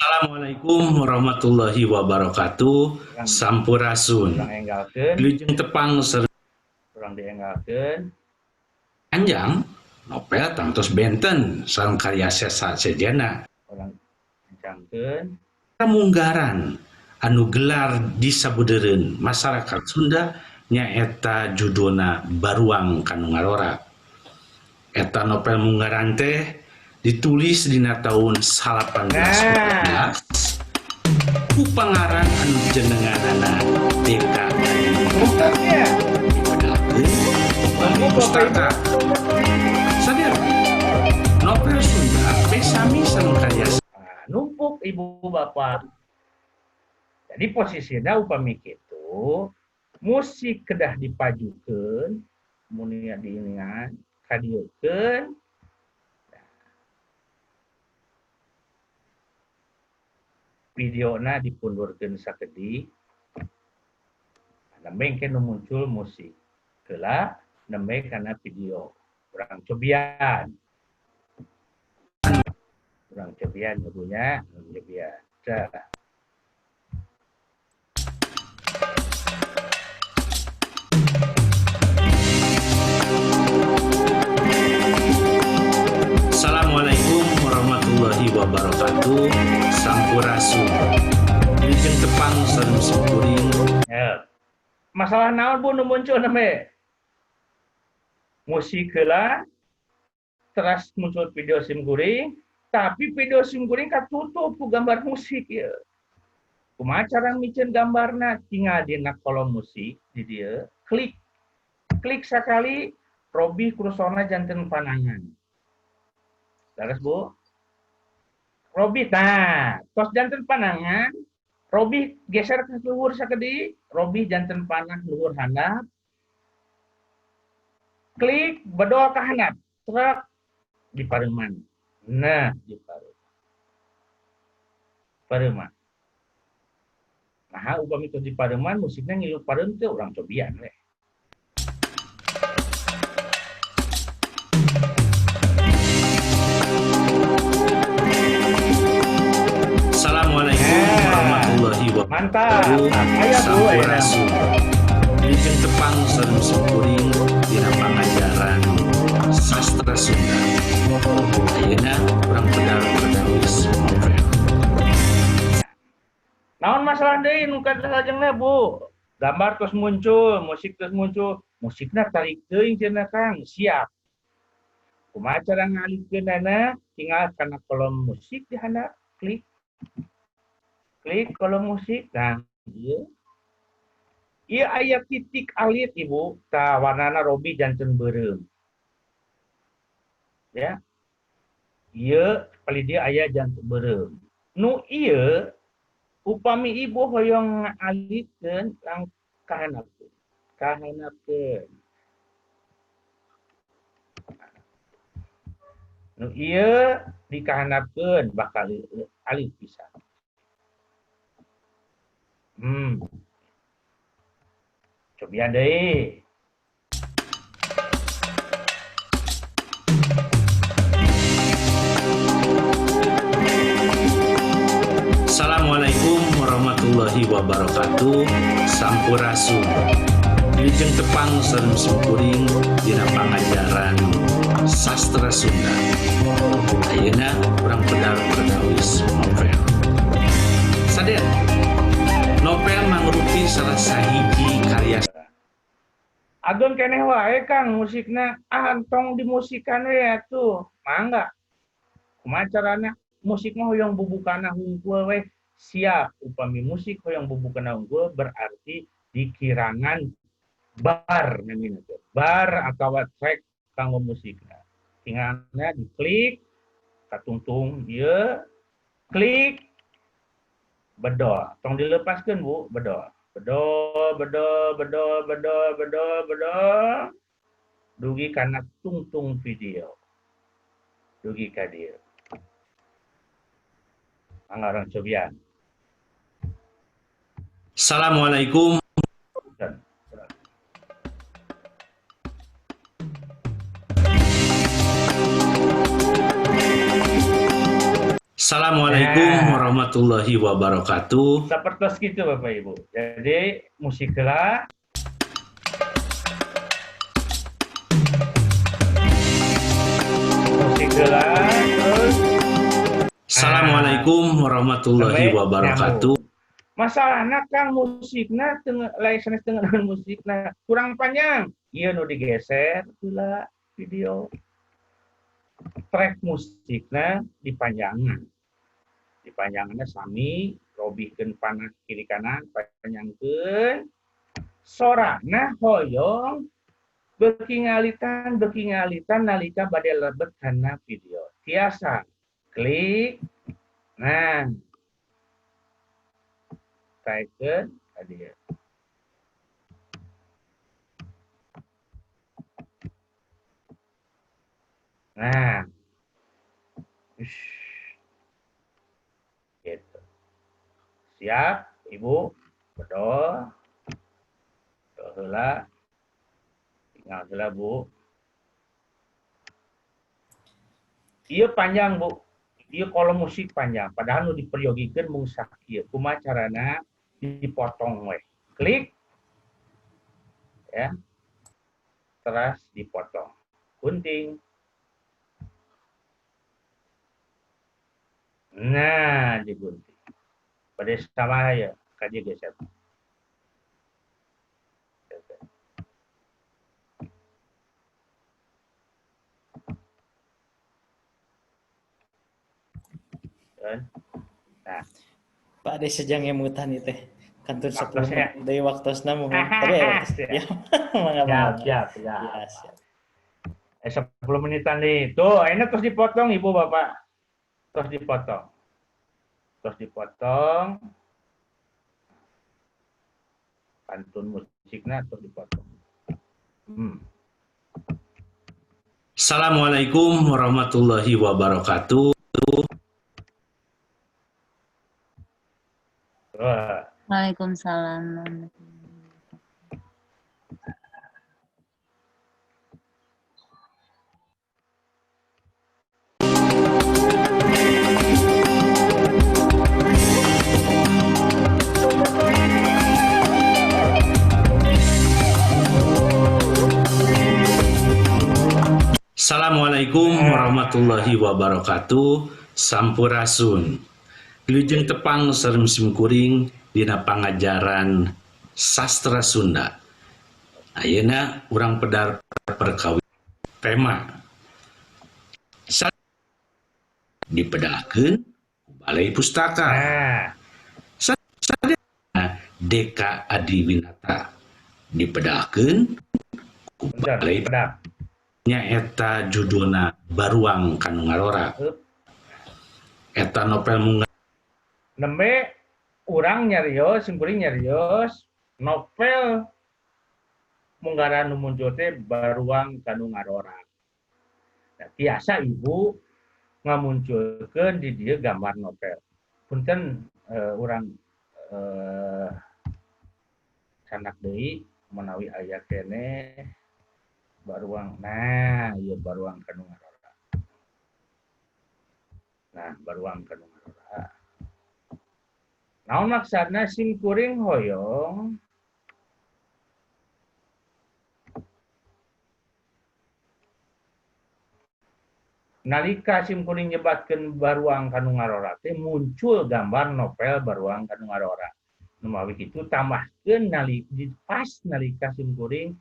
Assalamualaikum warahmatullahi wabarakatuh. Sampurasun. Wilujeng tepang sareng urang dienggalkeun. Panjang novel tangtos benten sareng karya sesa sejena. Urang kencangkeun. Munggaran anu gelar di sabudeureun masyarakat Sunda nyaeta judulna Baruang Kanu Ngarora. Eta novel Munggaran teh ditulis dina tahun 1814 ku pangaran anu jenenganana DK. Ahli pustaka. Sadar novel Sunda besami sareng karya Nah, numpuk, Ibu Bapak. Jadi posisinya upami kitu, musik kedah dipajukeun, mun diinian kadieukeun. Nah, videona dipundurkeun sakedik. Nembe engke nu muncul musik heula, nembe kana video. Urang cobian. Urang cobian ya, urang cobian. Dah. Assalamualaikum warahmatullahi wabarakatuh. Sampurasun. Wilujeng tepang sareng simkuring. Ya. Masalah naon, Bu, nu muncul nembe? Musik heula, terus muncul video sim kuring, tapi video sim kuring katutup ku gambar musik ya. Kumaha cara miceun gambarna? Tinggal dina kolom musik di dieu, klik. Klik sakali, robih kursorna janten panangan. Leres, Bu? Robih tah, tos janten panangan, robih geser ke luhur sakedik, robih janten panah luhur handap. Klik bedol ke handap, truk di pareuman. Nah, di pareuman. Pareuman. Nah, upami tos di pareuman, musiknya ngilu pareum teh, urang cobian we. Assalamualaikum warahmatullahi Mantap. wabarakatuh. Aya, Bu, ayeuna. Sampurasun. Wilujeng tepang sareng simkuring dina pangajaran sastra Sunda. Ayeuna urang pedar perkawis novel. Naon masalah deui nu salajengna, Bu? Gambar terus muncul, musik terus muncul, musikna tarik teuing cenah, Kang, siap. Kumaha cara ngalikeunana? Tinggal kana kolom musik di handap, klik. Klik kolom musik, nah ieu. Ieu aya titik alit, Ibu, tah warnana robih janten beureum. Ya. Ieu palih dieu aya janten beureum. Nu ieu upami Ibu hoyong ngaalikeun lang kahandapkeun. Kahandapkeun. Nu ieu dikahandapkeun bakal alit pisan. Cobian deui. Assalamualaikum warahmatullahi wabarakatuh. Sampurasun. Wilujeng tepang sareng simkuring dina pangajaran sastra Sunda. Ayeuna urang pedar perkawis novel. Sadar novel mangrupi salah sahiji karya Ageng keneh wae, Kang, musikna, ah entong dimusikan we atuh. Mangga. Kumaha carana? Musik mah hoyong bubukana hungkul we. Siap, upami musik hoyong bubukana hungkul berarti dikirangan bar namina teh. Bar atawa track kanggo musikna. Tinggalna diklik katungtung ieu, klik bedol. Tong dilepaskeun, Bu, bedol. Bedol, bedol, bedol, bedol, bedol, bedol. Dugi kana tungtung video. Dugi ka dieu. Mangga urang cobian. Assalamualaikum. Dan Assalamualaikum Nah. warahmatullahi wabarakatuh. Seperti gitu, Bapak Ibu. Jadi musik lah. Musik lah terus. Assalamualaikum warahmatullahi Sampai wabarakatuh. Masalahna, Kang, musikna teu lain sanes teu musikna kurang panjang. Ieu nu digeser heula video. Track musikna dipanjangan. Dipanjanganna sami robihkeun panah kiri kanan, panjangkeun. Sorana hoyong Beuki ngalitan nalika bade lebet kana video. Tiasa klik. Nah. Taikeun ka dieu. Nah. Gitu. Siap, Ibu. Bedol. Bedol heula. Tinggal heula, Bu. Ieu panjang, Bu. Ieu kolom musik panjang. Padahal nu diperyogikeun mung sakieu. Kumaha carana dipotong we. Klik. Ya. Terus dipotong. Gunting. Nah, digunting. Pada sama ya, kaji geser. Nah. Pak Ade sejang emutan itu teh. Kantun 10 deui waktosna muhun. Tapi ya, ya. Siap, siap, siap. 10 menitan nih. Tuh, ini terus dipotong Ibu Bapak. Terus dipotong. Terus dipotong. Pantun musiknya terus dipotong. Assalamualaikum warahmatullahi wabarakatuh. Waalaikumsalam. Assalamualaikum warahmatullahi wabarakatuh. Sampurasun. Wilujeng tepang sareng simkuring dina pangajaran sastra Sunda. Ayeuna urang pedar perkawis tema dipedalkeun ku Balai Pustaka. Deka Adiwinata dipedalkeun ku Balai nyaeta judulna Baruang Kanu Ngarora. Eta novel munggaran nembe urang nyarios, simkuring nyarios novel munggaran nu muncul teh Baruang Kanu Ngarora. Nah, tiasa Ibu ngamunculkeun di dieu gambar novel. Punten urang sanak deui menawi aya keneh Baruang. Nah, ieu Baruang Kanu Ngarora. Nah, Baruang Kanu Ngarora. Naon maksudna simkuring hoyong nalika simkuring nyebatkeun Baruang Kanu Ngarora teh muncul gambar novel Baruang Kanu Ngarora. Nu mawi kitu tambahkeun pas nalika simkuring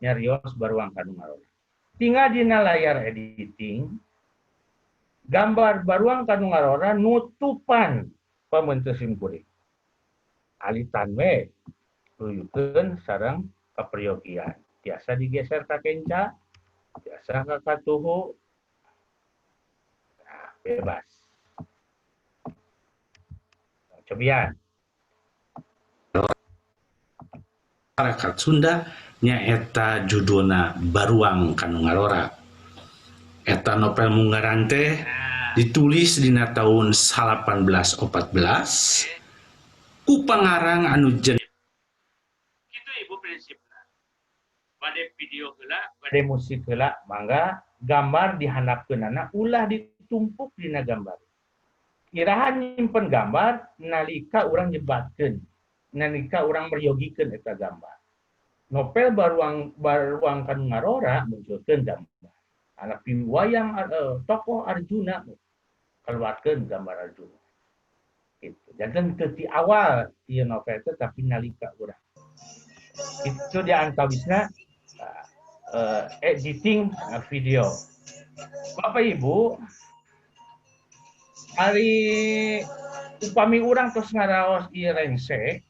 nyarios Baruang Kanu Ngarora. Tinggal dina layar editing gambar Baruang Kanu Ngarora nutupan pameunteu simkuring. Alitan we ruyukeun sareng kaperyogian. Tiasa digeser ka kenca, tiasa ka katuhu. Nah, bebas. Cobian. Masyarakat Sunda nyaeta judulna Baruang Kanu Ngarora. Eta novel munggaran teh ditulis dina tahun 1814 ku pangarang anu jen. Kitu Ibu prinsipna. Bade video heula, bade musik heula, mangga gambar dihandapkeunana ulah ditumpuk dina gambar. Iraha nyimpen gambar nalika urang nyebatkeun, nalika urang meryogikeun eta gambar. Novel Baruang Kanu Ngarora munculkeun gambar. Anak piwayang tokoh Arjuna keluarkeun gambar Arjuna. Gitu. Janten teu ti awal ieu novel teh tapi nalika urang. Itu di antawisna editing video. Bapak Ibu, hari upami urang terus ngaraos ieu rengse,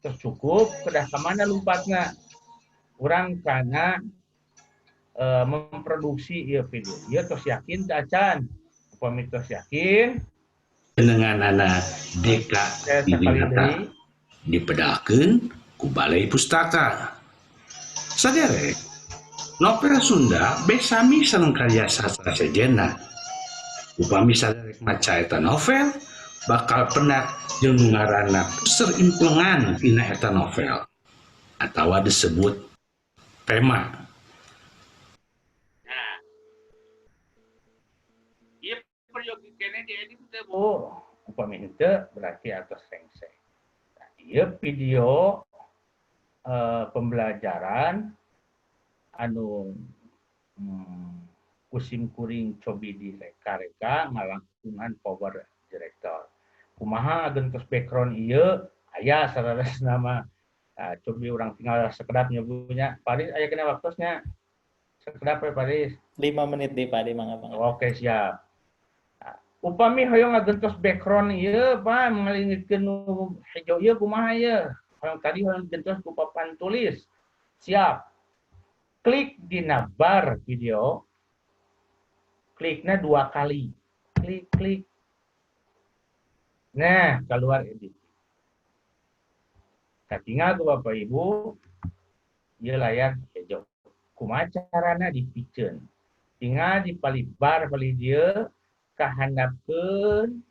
terus cukup kedah ka mana lompatna. Urang kana memproduksi ieu video. Ieu tos yakin teu acan? Upami tos yakin, Jenenganana Deka saya sekali Diwinata deui. Dipedalkeun ku Balai Pustaka. Saderek, novel Sunda beh sami sareng karya sastra sejenna. Upami saderek maca eta novel, bakal pendak jeung nu ngaranna puser implengan tina eta novel atawa disebut tema. Nah, ieu peryogi keneh diedit teu, Bu? Upami henteu berarti atos rengse. Nah, ieu video pembelajaran anu ku sim kuring cobi direka-reka ngalangkungan Power Director. Kumaha gentos background ieu aya saleresna mah. Nah, cobi urang tinggal sekedap nyebutnya. Paris aya kena waktosnya. Sekedap we, Paris. 5 menit deh, Pak, di mangga mangga. Oke, siap. Nah, upami hoyong ngagentos background ieu, Pak, ngalingitkeun nu hejo ieu kumaha ieu? Hoyong tadi hoyong gentos ku papan tulis. Siap. Klik dina bar video. Kliknya 2 kali. Klik, klik. Nah, keluar edit. Nah, tinggal ke Bapak Ibu, ieu layar hejo. Kumaha carana dipiceun? Tinggal di palih bar palih dieu kahandapkeun,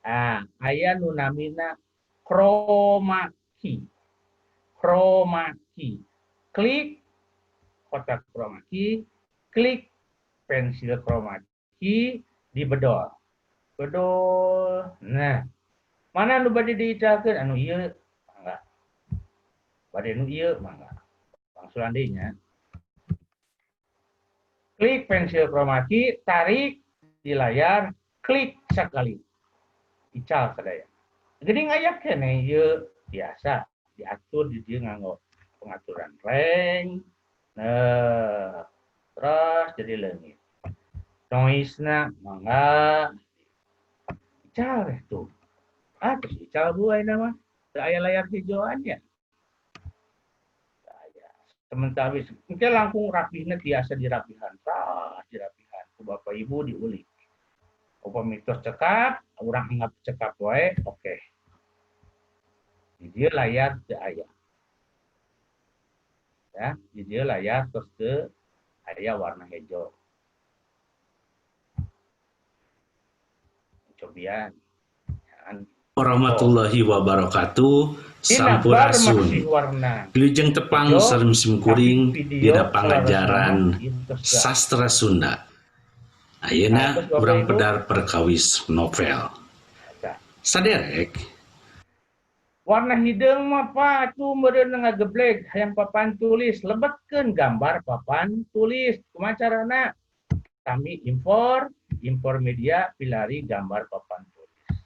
ah, aya nu namina chroma key. Chroma key. Klik kotak chroma key, klik pensil chroma key, dibedol. Bedol. Nah, mana nu bade diicalkeun? Anu ieu mangga. Bade nu ieu mangga. Langsulan deui nya. Klik pensil chroma key, tarik di layar, klik sekali. Ical sadaya. Jadi ngayak keneh ieu biasa diatur di dieu nganggo pengaturan range. Nah, terus jadi leungit. Noise-na mangga. Ical deh tuh. Ah, terus ical bu ayeuna mah. Teu aya layar hijauan ya. Aya. Sementara engke langkung rapihna tiasa dirapihan, tah dirapihan ku Bapak Ibu diulik. Upami tos cekap, urang anggap cekap wae, oke. Di dieu layar teu aya. Ya, di dieu layar tos teu aya warna hejo. Cobian. Warahmatullahi wabarakatuh. Dina bar Sampurasun. Masih warna Wilujeng tepang hijau, sareng sim kuring tapi video dina pangajaran saleresna ieu tos geus. sastra Sunda. Ayeuna Nah, terus Bapak urang Ibu? Pedar perkawis novel. Nah. Saderek. Warna hideung mah, Pak, atuh meureun ngageblek hayang papan tulis, lebetkeun gambar papan tulis. Kumaha carana? Kami impor, impor media pilari gambar papan tulis.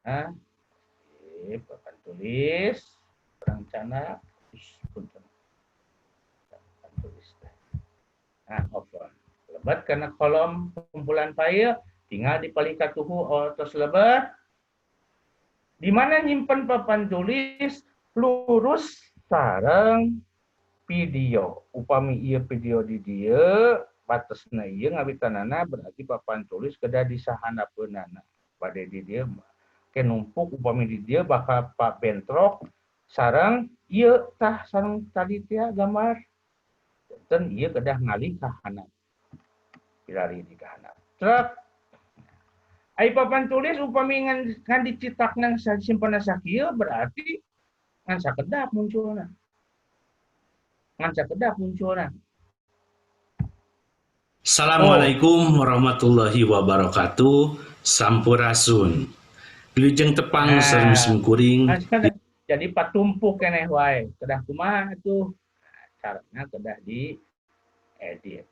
Nah, oke, papan tulis, rencana, punten. Papan tulis. Nah, open. Lebet karena kolom kumpulan file, tinggal dipalih katuhu tos lebet. Di mana nyimpen papan tulis lurus sareng video. Upami ieu video di dieu, batesna ieu ngawitanana berarti papan tulis kedah disahandapeunana. Bade di dieu mah ke numpuk upami di dieu bakal pak bentrok sareng ieu tah sareng tadi teh gambar. Dan ieu kedah ngalih ka handap. Pilari di ka handap. Truk. Ai papan tulis upami ngan dicetak nang simpen sakieu berarti ngan sakedap munculna. Ngan sakedap munculna. Assalamualaikum warahmatullahi wabarakatuh. Sampurasun. Wilujeng tepang Nah. sareng sim kuring. Nah, jadi patumpuk keneh wae. Kedah kumaha atuh? Nah, caranya kedah di edit.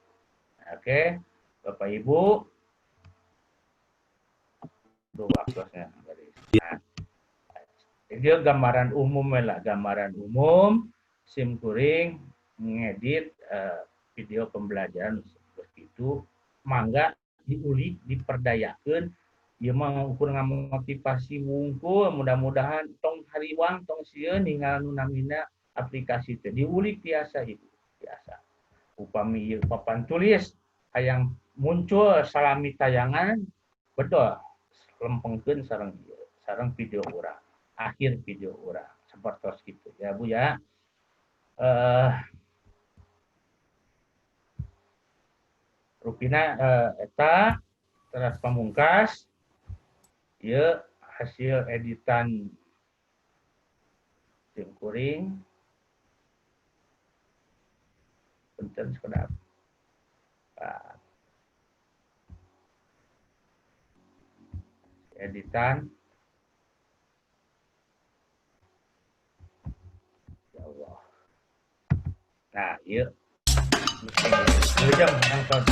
Oke, Bapak Ibu. Duh, waktunya. Nah, dia gambaran umum lah, gambaran umum sim kuring ngedit video pembelajaran seperti itu mangga diulik diperdayakeun. Ieu mah ukur ngamotivasi wungkul, mudah-mudahan tong hariwang tong sieun ninggal nu namina Aplikasi teh diulik tiasa Ibu, tiasa. Upami ieu papan tulis hayang muncul salami tayangan, betul lempengkeun sareng ieu, sareng video urang, akhir video urang sapertos gitu ya Bu ya. Rupina eta teras pamungkas ieu hasil editan tim kuring. Punten sekedap. Nah, editan. Ya Allah. Nah, ieu. Wilujeng nonton.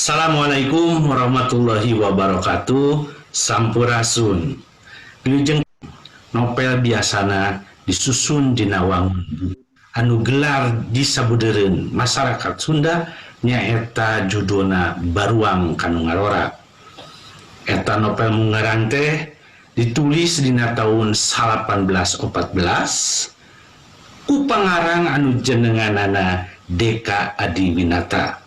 Assalamualaikum warahmatullahi wabarakatuh. Sampurasun. Wilujeng novel biasana disusun dina wangun anu gelar disabudeureun masyarakat Sunda nyaeta judulna Baruang Kanu Ngarora. Eta novel mungaran teh ditulis dina tahun 1814 ku pangarang anu jenenganana Deka Adiwinata,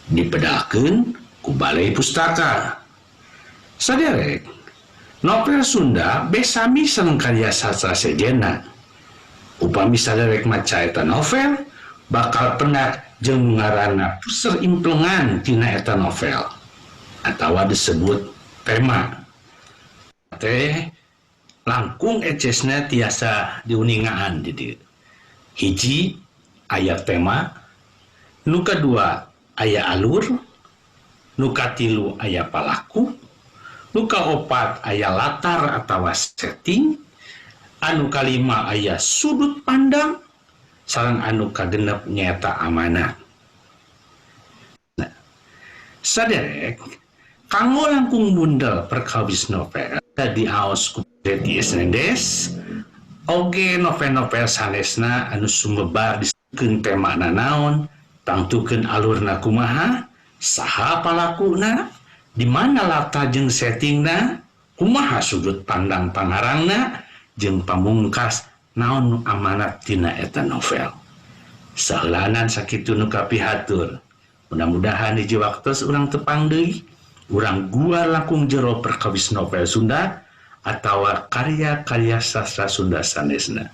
dipedalkeun ku Balai Pustaka. Saderek, novel Sunda besami sareng karya sastra sejenna. Upami saderek maca eta novel, bakal pendak jeung ngaranna puser implengan tina eta novel atawa disebut tema. Teh langkung ecesna tiasa diuningaan di dieu. Hiji aya tema, nu kadua aya alur, nu katilu aya palaku, nu kaopat aya latar atawa setting, anu kalima aya sudut pandang, sareng anu kagenep nyaeta amanat. Nah, saderek kanggo langkung bundel perkawis novel diaos ku Deti Esnendes, oge novel-novel sanesna anu sumebar disebutkeun temana naon, tangtukeun alurna kumaha, saha palakuna, di mana latar jeung settingna, kumaha sudut pandang pangarangna, jeung pamungkas naon nu amanat tina eta novel. Saheulanan sakitu nu kapihatur. Mudah-mudahan hiji waktos urang tepang deui, urang guar langkung jero perkawis novel Sunda atawa karya-karya sastra Sunda sanesna.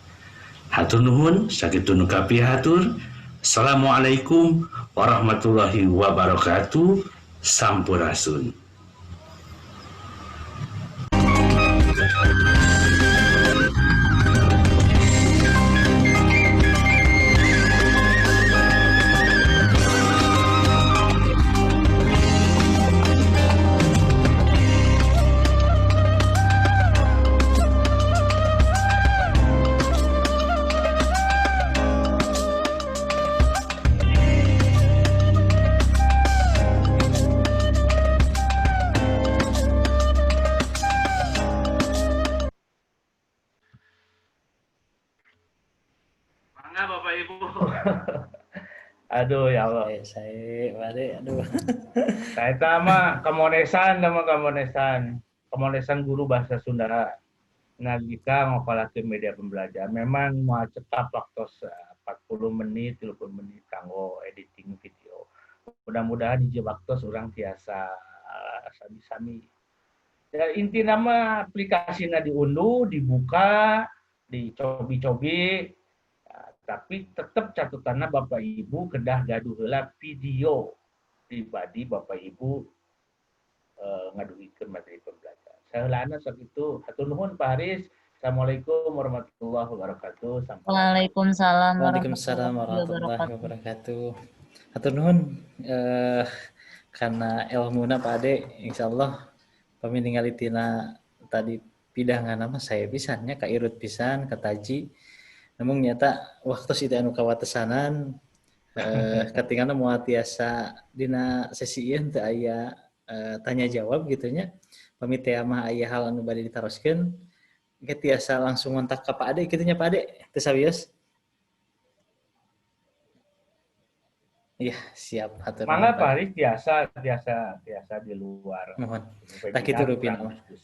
Hatur nuhun, sakitu nu kapihatur. Assalamualaikum warahmatullahi wabarakatuh. Sampurasun. Aduh ya Allah. Saya balik aduh. Saya sama kamonesan sama kamonesan. Kamonesan guru bahasa Sunda. Nalika ngokolakeun media pembelajaran memang moal cekap waktu 40 menit, 30 menit kanggo editing video. Mudah-mudahan hiji waktu urang tiasa sami-sami. Ya, inti nama aplikasina diunduh, dibuka, dicobi-cobi. Tapi tetap catatanna Bapak Ibu kedah gaduh heula video pribadi Bapak Ibu ngadugikeun materi pembelajaran. Saheulana sakitu. Hatur nuhun Pak Haris, Assalamualaikum warahmatullahi wabarakatuh. Sampai Waalaikumsalam. Waalaikumsalam warahmatullahi wabarakatuh. Hatur nuhun karena ilmuna, Pak Ade. Insyaallah pami ningali tina tadi pidangan mah sae pisan nya, kairut pisan, kataji. Namun nyata waktu itu anu kawatesanan, katingalna moal tiasa dina sesi ieu teu aya tanya jawab gitu nya. Pami teh mah aya hal anu bade ditaroskeun ge tiasa langsung ngontak ka Pak Ade kitu nya, Pak Ade, teu sawios. Iya, siap. Hatur Mangga nuhun, Pak Haris, tiasa tiasa tiasa di luar. Mohon. Tah kitu Webinar rupina kurang mah. Diskusi.